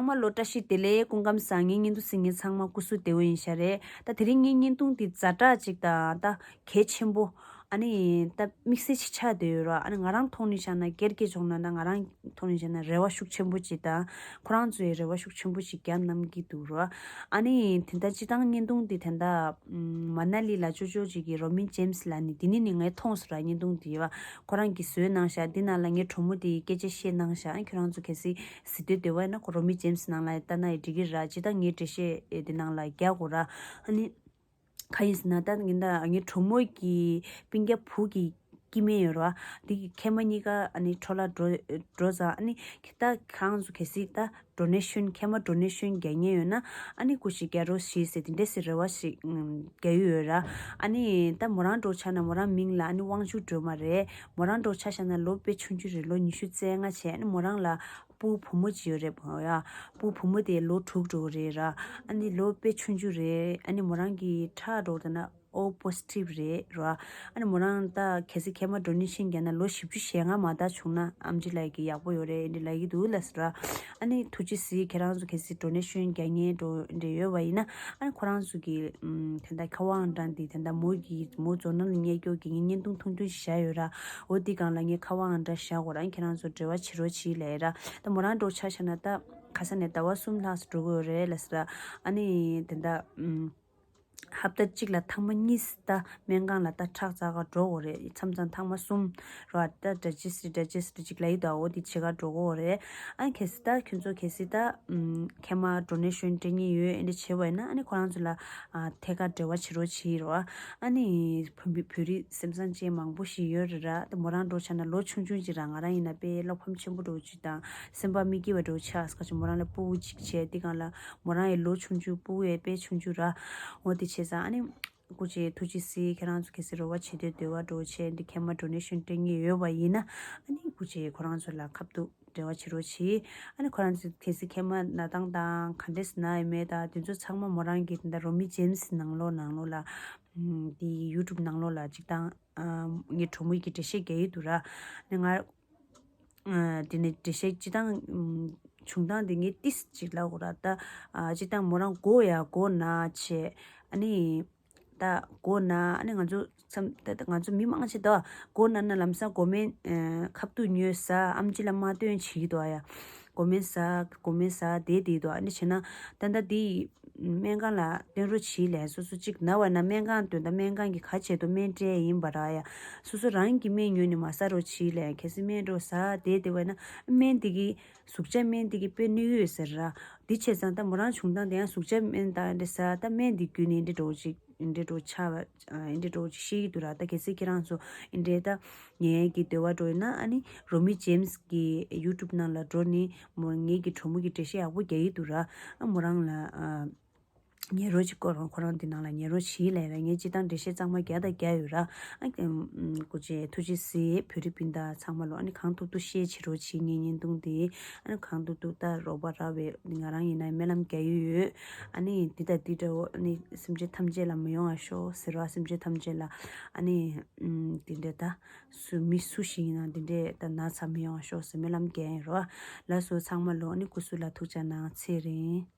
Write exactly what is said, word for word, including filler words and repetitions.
ཚང་མ་ལོ་བཀྲ་ཤིས་བདེ་ལེགས། སྐུ་ཁམས་བཟང་། ངའི་བརྙན་ཐུང་གཟིགས་མཁན་ཚང་མ་སྐུ་གཟུགས་བདེ་པོ་ཡིན་ཤག་རེད། ད་དེ་རིང་ངའི་བརྙན་ཐུང་འདི་ཛ་དྲག་ཅིག་དང་ད་གལ་ཆེན་པོ། ཨ་ནི་ད་དམིགས་བསལ་ཅིག་ཆགས་བསྡད་ཡོད་ར། ཨ་ནི་ང་རང་ཐོག་ནས་བཤད་ན་སྒེར་སྐད་སྦྱོང་ན་ད་ང་རང་ཐོག་ནས་བཤད་ན་རེ་བ་ཤུགས་ཆེན་པོ་ཅིག་དང་ཁོ་རང་ཚོའི་རེ་བ་ཤུགས་ཆེན་པོ་ཅིག་བརྒྱབ་གནང་གི་འདུག་ར། ཨ་ནི་དེ་ད་སྤྱིར་བཏང་བརྙན་ཐུང་འདི་ད་ད་མ་ན་ལི་ལ་ཅོ་ཅོ་ཅིག་གི་རོ་མི་ཇེམ་སི་ལ་ནི་འདི་ནི་ནི་ངས་མཐོང་སོང་ར། བརྙན་ཐུང་འདི་བ་ཁོ་རང་གིས་བཟོས་གནང་ཤག་འདི་ནང་ལ་ངའི་གྲོགས་མོ་དེའི་སྐད་ཆ་བཤད་གནང་ཤག་ཨ་ཁྱོད་རང་ཚོ་གལ་སྲིད་གཟིགས་འདོད་འདོད་པ་ཡིན་ན་ཁོ་རོ་མི་ཇེམ་སི་ནང་ལ་ལྟ་ན་ཡི་འགྲིག་གི་ར། ཇི་ལྟར་ངའི་འགྲེལ་བཤད་དེ་ནང་ལ་རྒྱག་དགོས་ར། ཨ་ནི་ག་ཡིན་ཟེར་ན་ད་ངའི་ད་ངའི་གྲོགས་མོ་གི་སྤུན་ཀྱག་བུ་གི་སྐྱེ་དམན་ཡོད་ར། དེ་གི་མཁལ་མ་གཉིས་ཀ་ཨ་ནི་འཕྲོ་བརླག་འགྲོ་འགྲོ་ཙང་ཨ་ནི་ད་ཁོ་རང་ཚོ་གལ་སྲིད་ད་ཌོ་ནེ་ཤན་མཁལ་མ་ཌོ་ནེ་ཤན་རྒྱག་མཁན་ཡོད་ན་ཨ་ནི་སྐུ་ཞིག་རྒྱག་རོགས་ཞེས་ཟེར་དེ་འདྲས་སེ་རེ་བ་ཞིག་ཨུམ་རྒྱག་ཡོད་ར། ཨ་ནི་ད་མོ་རང་འདྲ་ཆགས་ན་མོ་རང་མིང་ལ་ཨ་ནི་དབང་ཕྱུག་སྒྲོལ་མ་རེད། མོ་རང་འདྲ་ཆ་བཞག་ན་ལོ་དཔེ་ཆུང་ཆུང་རེད། ལོ་ཉི་ཤུ་རྩ་ལྔ་བྱས། ཨ་ནི་མོ་རང་ལ་སྤུ་བུ་མོ་ཅིག་ཡོད་རེད། ཡ་སྤུ་བུ་མོ་དེ་ལོ་དྲུག་འགྲོ་གི་རེད་ར། ཨ་ནི་ལོ་དཔེ་ཆུང་ཆུང་རེད། ཨ་ནི་མོ་རང་གི་ཁྲག་འགྲོ་ད་ན་ཨོ་པོ་སི་ཊིབ་རེད་ར། ཨ་ནི་མོ་རང་ད་གལ་སྲིད་མཁལ་མ་ཌོ་ནེ་ཤན་རྒྱག་ན་ལོ་བཞི་བཅུ་ཞེ་ལྔ་མ་ད་བྱུང་ན་ཨེམ་ཆི་ལགས་ཀྱིས་ཡག་པོ་ཡོད་རེད་འདི་ལབ་ཀྱི་འདུག་ལགས་སོ་ར། ཨ་ནི་ཐུགས་རྗེ་གཟིགས། ཁྱེད་རང་ཚོ་གལ་སྲིད་ཌོ་ནེ་ཤན་རྒྱག་མཁན་འགྲོ་འདྲ་ཡོད་པ་ཡིན་ན་ཨ་ནི་ཁོ་རང་ཚོ་གི་ཨམ་དེ་འདྲ་ཁ་དབང་འདྲ་འདི་དེ་འདྲ་མོ་གི་མོ་རྫོང་ནང་ལ་ཉལ་སྐྱོ་གི་ངའི་བརྙན་ཐུང་ཐུང་ཐུང་ཞིག་བཞག་ཡོད་ར། འོ་འདི་སྒང་ལ་ངའི་ཁ་དབང་འདྲ་བཞག་གོ་ར། ཨ་ནི་ཁྱེད་རང་ཚོ་འབྲེལ་བ་བྱེད་རོགས་བྱེད་ལབ་ར། ད་མོ་རང་འདྲ་ཆ་བཞག་ན་ད་ཁ་སང་ནས་ཟླ་བ་གསུམ་ལྷག་ཙམ་འགྲོ་གི་ཡོད་རེད་ལགས་སོ་ར། ཨ་ནི་དེ་འདྲ་ཨམ། ཧབ་ཏ་གཅིག་ལ་ཐེངས་མ་གཉིས་ད་སྨན་ཁང་ལ་ད་ཁྲག་འཛག་ག་འགྲོ་དགོས་རེད། མཚམས་མཚམས་ཐེངས་མ་གསུམ་ར། ད་ཌའི་ཇེ་སི་ཊི་ཌའི་ཇེ་སི་ཊི་ཅིག་ལབ་ཡོད་དོ། འོ་དེ་བྱེད་ག་འགྲོ་དགོས་རེད། ཨ་གལ་སྲིད་ད་ཁྱོད་ཚོ་གལ་སྲིད་ད་ཨམ་མཁལ་མ་ཌོ་ནེ་ཤན་སྤྲད་མཁན་ཡོད་ཨེ་འདྲ་བྱེད་པ་ཡིན་ན་ཨ་ནི་ཁོ་རང་ཚོ་ལ་ཨ་ཐད་ཀར་འབྲེལ་བ་བྱེད་རོགས། ཨ་ནི་བོད་མི་བོད་རིགས་སེམས་བཟང་ཅན་མང་པོ་ཞིག་ཡོད་རེད་ར། ད་མོ་རང་འདྲ་ཆ་ན་ལོ་ཆུང་ཆུང་ཅིག་ར། ང་རང་ཡིན་ན་དཔེ་བློ་ཕམ་ཆེན་པོ་འདྲ་ཅིག་དང་སེམས་པ་མི་སྐྱིད་པ་འདྲ་ཆགས་སྐབས་ཅིག་མོ་རང་ལ་སྤུ་གུ་གཅིག་བྱས་དེ་སྒང་ལ་མོ་རང་ཡི་ལོ་ཆུང་ཆུང་སྤུ་གུ་ཡི་དཔེ་ཆུང་ཆུང་ར། འོ་དེ་བྱས་ཙང་ཨ་ནི་སྐུ་མཁྱེན་ཐུགས་རྗེ་གཟིགས། ཁྱེད་རང་ཚོ་གལ་སྲིད་རོགས་པ་བྱེད་འདོད་འདོད་པ་འདྲ་བྱས་འདི་མཁལ་མ་ཌོ་ནེ་ཤན་སྤྲད་མཁན་ཡོད་པ་ཡིན་ན་ཨ་ནི་སྐུ་མཁྱེན་ཁོ་རང་ཚོ་ལ་ཁ་ཐུག་འབྲེལ་བ་བྱེད་རོགས་གྱིས། ཨ་ནི་ཁོ་རང་ཚོ་གལ་སྲིད་མཁལ་མ་ན་སྟངས་དང་ག་འདྲས་ན་ཡོད་མེད་དང་དེ་ཚོ་ཚང་མ་མོ་རང་གིས་དེ་འདྲ་རོ་མི་ཇེམ་སི་ནང་ལོགས་ནང་ལོགས་ལ་ཨམ་དེ་ཡུ་ཊུབ་ནང་ལོགས་ལ་ཅིག་དང་ཨམ་ངའི་གྲོགས་མོ་གིས་འགྲེལ་བཤད་རྒྱག་ཡི་འདུག་ར། ཨ་ནི་ང་ཨ་དེ་ནས་འགྲེལ་བཤད་ཅི་དང་ཨམ་བྱུང་སྟངས་དེ་ངས་ཏིས་ཅིག་ལབ་དགོས་ར། ད་ཨ་ཅི་དང་མོ་རང་མགོ་ཡ་མགོ་ན་བྱས། ཨ་ནི་ད་མགོ་ན་ཨ་ནི་ང་ཚོ་མཚམས་ད་ད་ང་ཚོ་མི་མང་ཆེ་ད་མགོ་ན་ན་ལམ་སང་མགོ་སྨན་ཨ་ཁ་ཐུག་ཉོས་ཟ། ཨེམ་ཆི་ལ་མ་སྟོན་བྱེད་ཀྱི་འདུག་ཨ་ཡ། མགོ་སྨན་ཟ་མགོ་སྨན་ཟ་དེ་དེ་འདུག་ཨ་ནི་བྱས་ན་ད་ད་དེ་སྨན་ཁང་ལ་སྟོན་རོགས་བྱེད་ལས། སོ་སོ་གཅིག་ན་བ་ན་སྨན་ཁང་སྟོན། ད་སྨན་ཁང་གི་ག་བྱེད་དོ་སྨན་སྤྲད་ཡིན་པ་ར་ཡ། སོ་སོ་རང་གི་སྨན་ཉོས་ནས་མ་ཟ་རོགས་བྱེད་ལས། གལ་སྲིད་སྨན་འགྲོ་ཟ་དེ་དེ་བས་ན་སྨན་དེ་གི་ཟུག་བཅད་སྨན་དེ་གི་དཔེ་གནོད་ཡོད་ཟེར་ར། འདི་བྱས་ཙང་ད་མོ་རང་བྱུང་སྟངས་དེ་ཡང་ཟུག་བཅད་སྨན་དང་འདྲ་ཟ། ད་སྨན་འདི་བརྒྱུད་ནས་འདི་འགྲོ་ཅིག་འདི་འགྲོ་ཆ་བ་འདི་འགྲོ་ཅིག་ཤེས་ཀྱི་འདུག་ར། ད་གལ་སྲིད་ཁྱེད་རང་ཚོ་འདི་འདྲའི་ད་ངའི་གི་འདོད་པ་འགྲོ་ཡོད་ན་ཨ་ནི་རོ་མི་ཇེམ་སི་གི་ཡུ་ཊུབ་ནང་ལ་འགྲོ་ནས་མོ་ངའི་གི་གྲོགས་མོ་གི་འགྲེལ་བཤད་ཡག་པོ་རྒྱག་གི་འདུག་ར། ཨ་མོ་རང་ལ་ཨ་ཉན་རོགས་ཅིག་ཁོ་རང་ཁོ་རང་འདི་ནང་ལ་ཉན་རོགས་བྱེད་ལབ་ར། ངས་སྤྱིར་བཏང་འགྲེལ་བཤད་གཙང་མ་རྒྱག་དང་རྒྱག་ཡོད་ར། ཨ་ཨམ་སྐུ་མཁྱེན་ཐུགས་རྗེ་གཟིགས། བོད་རིགས་སྤུན་ཟླ་ཚང་མ་ལོ་ཨ་ནི་གང་ཐུབ་ཐུབ་ཤེར་བྱེད་རོགས་བྱེད། ངའི་བརྙན་ཐུང་འདི་ཨ་ནི་གང་ཐུབ་ཐུབ་ད་རོགས་པ་རག་པའི་ང་རང་ཡིན་ན་སྨོན་ལམ་རྒྱག་ཡོད་ཡོད། ཨ་ནི་འདི་དང་འདི་འདྲ་བོ་ཨ་ནི་སེམས་ཅན་ཐམས་ཅད་ལ་མི་ཡོང་བ་ཤོག་ཟེར་བ། སེམས་ཅན་ཐམས་ཅད་ལ་ཨ་ནི་ཨམ་འདི་འདྲ་ད་སུ་མི་སུ་ཞིག་ཡིན་ན་འདི་འདྲའི་ད་ན་ཚ་མི་ཡོང་བ་ཤོག་ཟེར་སྨོན་ལམ་རྒྱག་ཡིན་རོ། ལགས་སོ་ཚང་མ་ལོ་ཨ་ནི་སྐུ་གཟུགས་ལ་ཐུགས་ཅག་གནང་། ཚེ་རིང་།